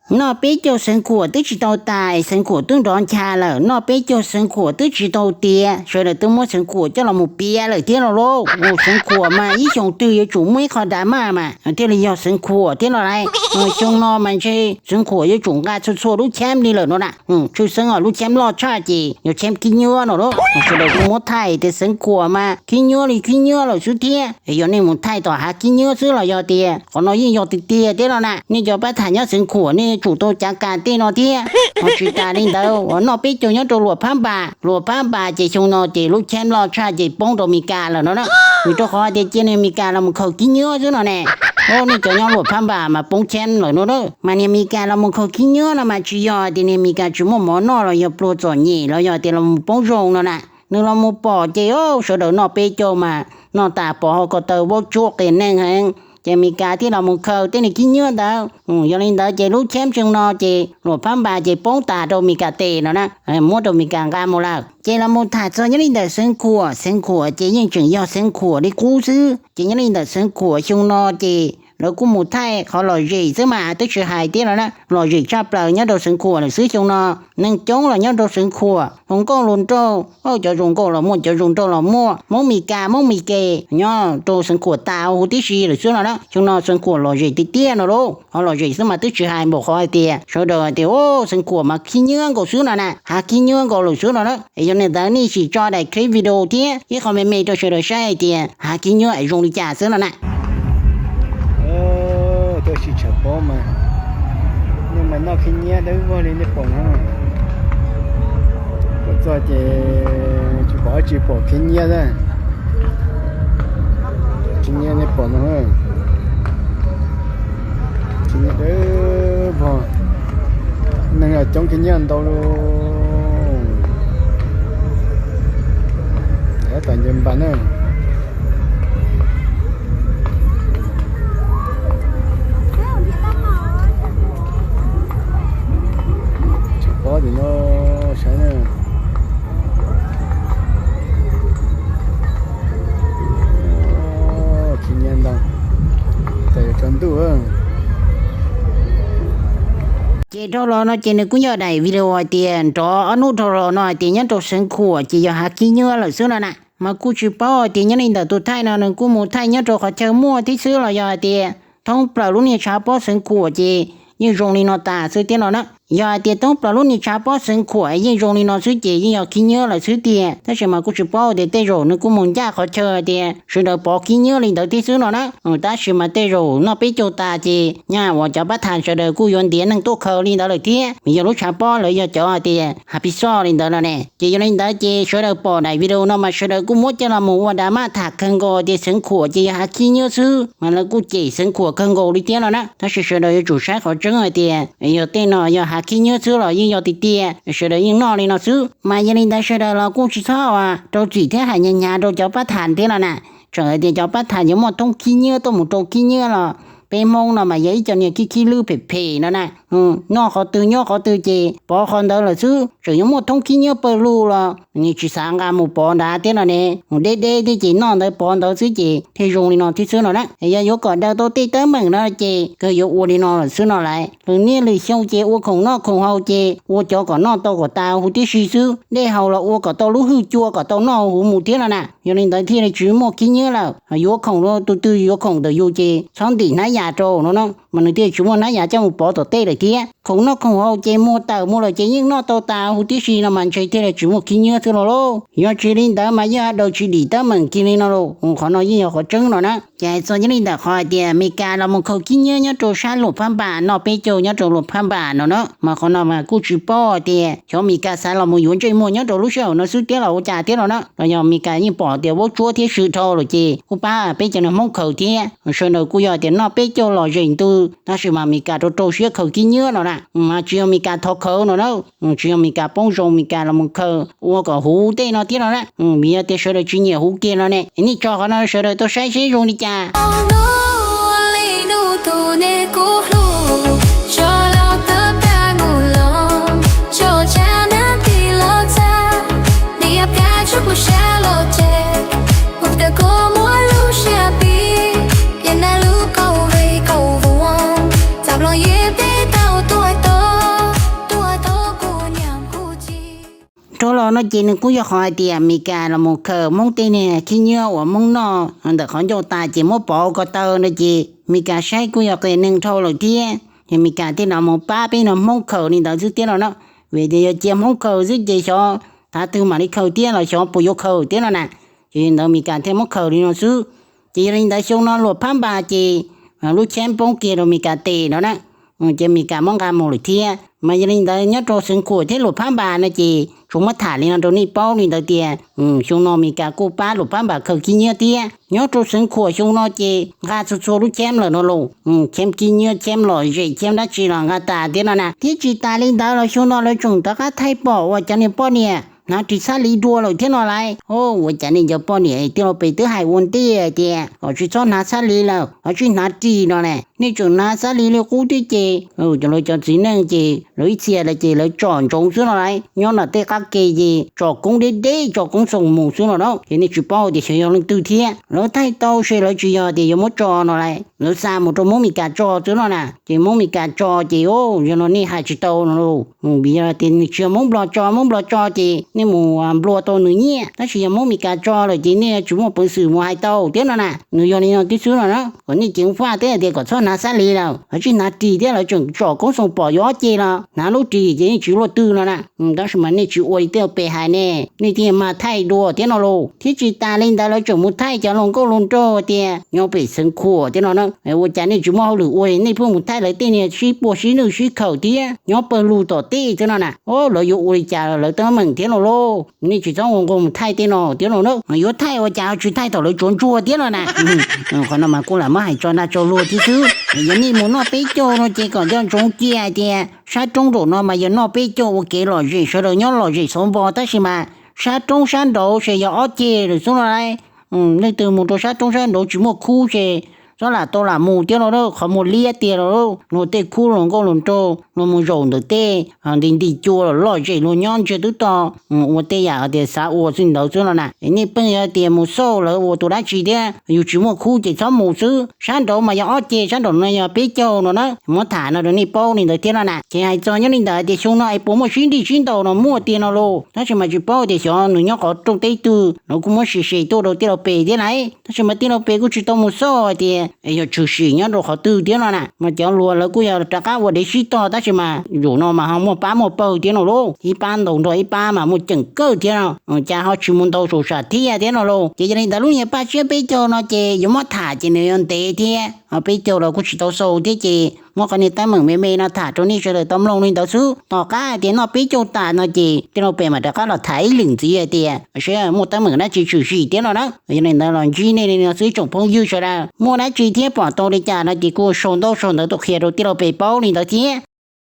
Noj peb caug xeev khuam twb tsis tau tas, xeev khuam twb nrov ncha lawm, noj peb caug xeev khuam twb tsis tau tiav, sawv daws twb muab xeev khuam coj los mus piav lawm thiab los lauj. Xeev khuam mas ib xyoos twg yuav tsum muaj ib qho dav maj mas thiaj li yog xeev khuam thiab los lawm. Xyoo no mas ntshe xeev khuam yuav tsum nqa txhua txhua lub cheb li lawm no na. Tshwj xeeb os, lub cheb loj tshaj ces yog cheb khib nyiab no lauj. Sawv daws kuj muab thaij tias xeev khuam mas khib nyiab li khib nyiab lawm xwb thiab. Yog nej mus thaij tom hav khib nyiab xwb los yog tias qhov no yeej yog tiag tiag thiab no na, nej cov pab tham nyob xeev khuam nej yuav tsum tau cav kas tej no thiab. Ho tsis tas li ntawd uas noj peb caug nyob rau Luam Phab Npas, Luam Phab Npas ces xyoo no ces lub cheb loj tshaj ces poob rau Mes Kas lawm no na. Vim rau qhov tias cia niag Mes Kas los mus khaws khib nyiab xwb no ne. Nej cov nyob Luam Phab Npas mas poob cheb lawm no na. Mas niag Mes Kas los mus khaws khib nyiab no mas tsis yog tias niag Mes Kas tsis muaj mov noj los yog pluag txom nyem los yog tias los mus poob zoo no na. Nws los mus pom ces sawv daws noj peb caug mas noj tas pov hauv ko taw vaub tsuab qias neeg heev, ces Mes Kas thiaj los mus khaws tej niag khib nyiab ntawd. Yog li ntawd ces lub cheb xyoo no ces Luam Phab Npas ces poob tas rau Mes Kas tes no na, muab rau Mes Kas nqa mus lawm. Ces los mus tham txog nyob li ntawm xeev khuam, xeev khuam ces yeej tseem yog xeev khuam li qub xwb. Ces nyob li ntawm xeev khuam xyoo no ces lawv kuj mus thaij qhov lom zem xwb mas twb tsis hais thiab no na, lom zem tshaj plaws nyob rau xeev khuam lawm xwb xyoo no. Neeg coob los nyob rau xeev khuam, hluas nkauj hluas nraug, cov zoo nkauj los muaj, cov zoo nraug los muaj, Hmoob Mes Kas Hmoob Mes Kes nyob rau xeev khuam tas huv tib si lawm xwb no na. Xyoo no xeev khuam lom zem tiag tiag no lauj. Qhov lom zem xwb mas twb tsis hais npaum qhov hais tias sawv daws hais tias xeev khuam mas khib nyiab nkaus xwb no na, hav khib nyiab nkaus lawm xwb no na. Es yog li ntawd nej sim tso daim clip video thiab ib qho me me rau sawv daws saib hais tias hav khib nyiab es zoo li cas xwb no na. Tuaj sim tshav pob mas, nej mas noj khib nyiab dawb vog li nej pom no. Tuaj txog ces tsis pom dab tsi, pom khib nyiab xwb. Khib nyiab nej pom no, khib nyiab dawb vog. Neeg coob khib nyiab ntau li. Tab tom nce npas na. Tsis paub tim no saib na. Khib nyiab ntau, tas yuav tsaus ntuj. Ces dhau los no ces nws kuj yog daim video hais tias nrov ob hnub dhau los no hais tias nyob rau xeev khuam ces yog hav khib nyiab lawm xwb no na. Mas kuj tsis paub hais tias nyob li ntawm tus thaij no nws kuj mus thaij nyob rau qhov chaw muaj thiab xwb los yog hais tias thoob plaws lub niag tshav pob xeev khuam ces yeej zoo li no tas xwb thiab no na. Yog hais tias thoob plaws lub niag tshav pob xeev khuam yeej zoo li no xwb ces yeej yog khib nyiab lawm xwb tiag, tab sis mas kuj tsis paub tias tej zaum nws kuj mus ncaj qhov chaw tias sawv daws pov khib nyiab li ntawd thiab xwb no na. Tab sis mas tej zaum noj peb caug tas ces nyaj uas cov pab tham sawv daws kuj yuav ntiav neeg tuaj khaws li ntawd lawm thiab, vim yog lub tshav pob lawv yog cov hais tias hav pis xoj li ntawd no ne. Ces yog li ntawd ces sawv daws pom daim video no mas sawv daws kuj muab coj los mus ua dav maj tham kawg nkaus tias xeev khuam ces yog hav khib nyiab xwb, mas lawv kuj cem xeev khuam kawg nkaus li thiab no na. Tab sis sawv daws yuav tsum saib qhov tseeb hais tias yog tej no yog hav khib nyiab xwb los yeej yog tiag tiag, sawv daws yeej noj li no xwb. Mas yog li ntawd sawv daws los kuj tsis txhob rau txim thiab hais hnyav hnyav rau cov pab tham thiab no na. Txawm hais tias cov pab tham yuav muaj thoob khib nyiab tuaj mus rau khib nyiab los peb Hmoob no mas yog ib co niag khib khib lwb phem phem no na. Noj qhov twg nyob qhov twg ces pov qhov ntawd lawm xwb. Tseem yuav muaj thoob khib nyiab pawg lug los nws tsis xav nqa mus pov nrad thiab no ne. Deb deb thiab ces noj ntawd pov ntawd xwb ces thiaj zoo li no thiab xwb no na. Yog yuav kom daws tau tej teeb meem no ces kawg yuav ua li no lawm xwb no lauj. Lwm niaj lwm xyoo ces ua khoom noj khoom haus ces ua cov kom noj tau kom tas huv tib si xwb. Dej haus los ua kom tau lub hwj cua kom tau noj huv mus thiab no na. Yog li ntawd thiaj li tsis muaj khib nyiab lawm. Yuav khoom los tus twg yuav khoom ntawm yus ces txhob ntim hnab yas rau no na, mas nws thiaj tsis muaj hnab yas coj mus pov tom tej lawm thiab. Khoom noj khoom haus ces muag tawm mus lawm ces yeej noj tau tas huv tib si no mas ntshe thiaj li tsis muaj khib nyiab xwb no lauj. Yog tsis li ntawd mas yeej daws tsis dim teeb meem kiag li no lauj. Qhov no yeej yog qhov tseeb no na. Ces hais txog nyob li ntawm qhov hais tias Mes Kas los mus khaws khib nyiab nyob rau sab Luam Phab Npas, noj peb caug nyob rau Luam Phab Npas no na, mas qhov no mas kuj tsis paub hais tias xyov Mes Kas xav los mus yuav ntsej muag nyob rau lub sij hawm no xwb thiab los ua cas thiab no na. Los yog Mes Kas yeej pom tias vaub tsuab thiab swm dhau lawm ces kuj pab peb cov niag Hmoob khaws thiab. Sawv daws kuj yog tias noj peb caug lom zem ntws, tab sis mas Mes Kas rau rau siab khaws khib nyiab no na, mas tsis yog Mes Kas thov khaws no na. Tsis yog Mes Kas poob zoo Mes Kas los mus khaws ua kom huv tej no thiab no na. Vim yog tias sawv daws tsis nyiam huv kiag no ne. Nej tso qhov no sawv daws tau saib seb zoo li cas. Rau los no ces nws kuj yog qhov hais tias Meskas los mus khaws Hmoob tej niag khib nyiab uas Hmoob noj ntawm qhov ncauj tas ces muab pov ko taw no ces Meskas saib kuj yog qias neeg dhau lawm thiab. Ces Meskas thiaj los mus pab peb no Hmoob khaws li ntawd xwb thiab no na. Vim tias yog cia Hmoob khaws xwb ces xyov thav twg mam li khaws thiab los xyov puas yuav khaws thiab no na. Ces li ntawd Meskas thiaj muab khaws li no xwb. Ces yog li ntawd xyoo no Luam Phab Npas ces lub cheb poob kiag rau Meskas tes no na. Ces Meskas muab nqa mus lawm thiab. Mas yog li ntawd nyob rau Xeev Khuam thiab Luam Phab Npas no ces tsuas muab tham li no rau nej paub li ntawd tias xyoo no Meskas kuj pab Luam Phab Npas khaws khib nyiab thiab. Nyob rau Xeev Khuam xyoo no ces nqa txhua txhua lub cheb lawm no los, cheb khib nyiab, cheb lom zem, cheb dab tsi los nqa tas thiab no na. Thiab tsis tas li ntawd los xyoo no lawv tseem rov qab thaij pom uas cov niag poj niam hnav ris xab liv dua lawm thiab no lauj. Ua cas nej cov poj niam tij laug pem twb hais ua ntej tias kom tsis txhob hnav xab liv lawm, ho tsis hnav ris no ne, nej tseem hnav xab liv li qub thiab ces cov lawv cov txiv neej ces lawv ib txhia lawv ces lawv tsom ntsoov xwb no lauj. Nyob nram tej qab ke ces tsom koob deb deb, tsom koob xoom mus xwb no lauj. Ces nej tsis paub tias xyov yog leej twg thiab. Lawv thaij tau se lawv tsis yog tias yuav muab tso no lauj, lawv xa mus rau Hmoob Meskas tso xwb no na. Ces Hmoob Meskas tso ces yog no nej hais tsis tau no lauj. Vim yog tias nws tsis yog Hmoob Nplog tso, Hmoob Nplog tso ces nej mus nplua tau nws nyiaj, tab sis yog Hmoob Meskas tso lawm ces nej tsis muaj peev xwm mus hais tau thiab no na. Nws yog li no tib xwb no na, kom nej ceev faj thiab tias kom txhob hnav xab liv lawm, ho tsis hnav ris thiab, lawv tseem tsom koob xoom pom yuav ob ceg los hnav lub ris ces yeej tsis luaj twg no na. Tab sis mas nej tsis ua li tej pem hais ne, nej thiaj mas thaij dua thiab no lauj. Thiab tsis tas li ntawd lawv tseem mus thaij cov hluas nkauj hluas nraug tias nyob pem Xeev Khuam thiab no na. Ua cas nej tsis muaj hauj lwm ua, nej pheej mus thaij lawv tej niag sib puag sib nwj sib khawm thiab nyob pawg lug tom tej thiab no na. Lawv yuav ua li cas lawv teeb meem thiab no lauj. Nej tsis txhob ua nqaus mus thaij tej no thiab no na. Yuav thaij ua cas ho tsis thaij thaum lawv tsuav ntsuag thiab no na. Qhov no mas kuj lam muab hais tso dag tso luag thiab xwb. Yog nej mus noj peb caug no ces kom nco ntsoov cia hais tias sab roob nraum no mas yog noj peb caug ua kev lom zem, sawv daws nyob lom zem xauv npo, tab sis mas sab roob sab nraud ces yog ob ceg lawm xwb no lauj. Leej twg mus rau sab roob sab nraud tsis muaj khub ces txhob lam tau lam mus thiab no lauj, qhov muag liab tiag los lauj, luag tej khub hluas nkauj hluas nraug luag mus zaum ntawm tej nti nti cua los lom zem, luag nyob ntsiag twb to ua tej yam tias xav ua xwb ntawd xwb no na. Nej pheej yog tias mus xauj lawv ua tus dab tsi thiab, yus tsis muaj khub ces txhob mus xwb. Sab nraud mas yog ob ceg, sab nraum no yog peb caug no na. Muab tham no rau nej paub li ntawd thiab no na. Ces hais txog nyob li ntawd tias xyoo no es puas muaj sib nrig sib ntaus no, muaj tiag no lauj, tab sis mas tsis paub tias xyov nws nyob qhov rooj teb twg, lawv kuj muab sim sim tuaj rau tij laug pem thiab lauj. Tab sis mas tij laug pem kuj tsis tau mus xauj hais tias yog tshwm sim nyob rau qhov twg thiab no na. Mas cov hluas lawv kuj yog rov qab ua dev sib tog, tab sis mas zaum no mas ho muaj pab muaj pawg thiab no lauj, ib pab ntaus nrog ib pab mas muaj ceem kawg thiab no. Cas ho tsis mus ntaus saum sam thiaj thiab no lauj. Ces yog li ntawd lub niag paj tsiab peb caug no ces yuav muab tham ces nws yuav ntev thiab, peb caug los kuj tsis tau xaus thiab ces muab qhov niag teeb meem me me no tham rau nej sawv daws tau mloog li ntawd xwb. Tom qab hais tias noj peb caug tas no ces tij laug pem mam rov qab los tham ib lwm ntxiv hais tias seb muaj teeb meem dab tsi tshwm sim thiab no na. Yog li ntawd los ntsib nej li no xwb tsoom phooj ywg sawv daws, muaj dab tsi thiab pom tau li cas no ces kuj sau ntaub sau ntawv tuaj qhia rau tij laug pem paub li ntawd thiab.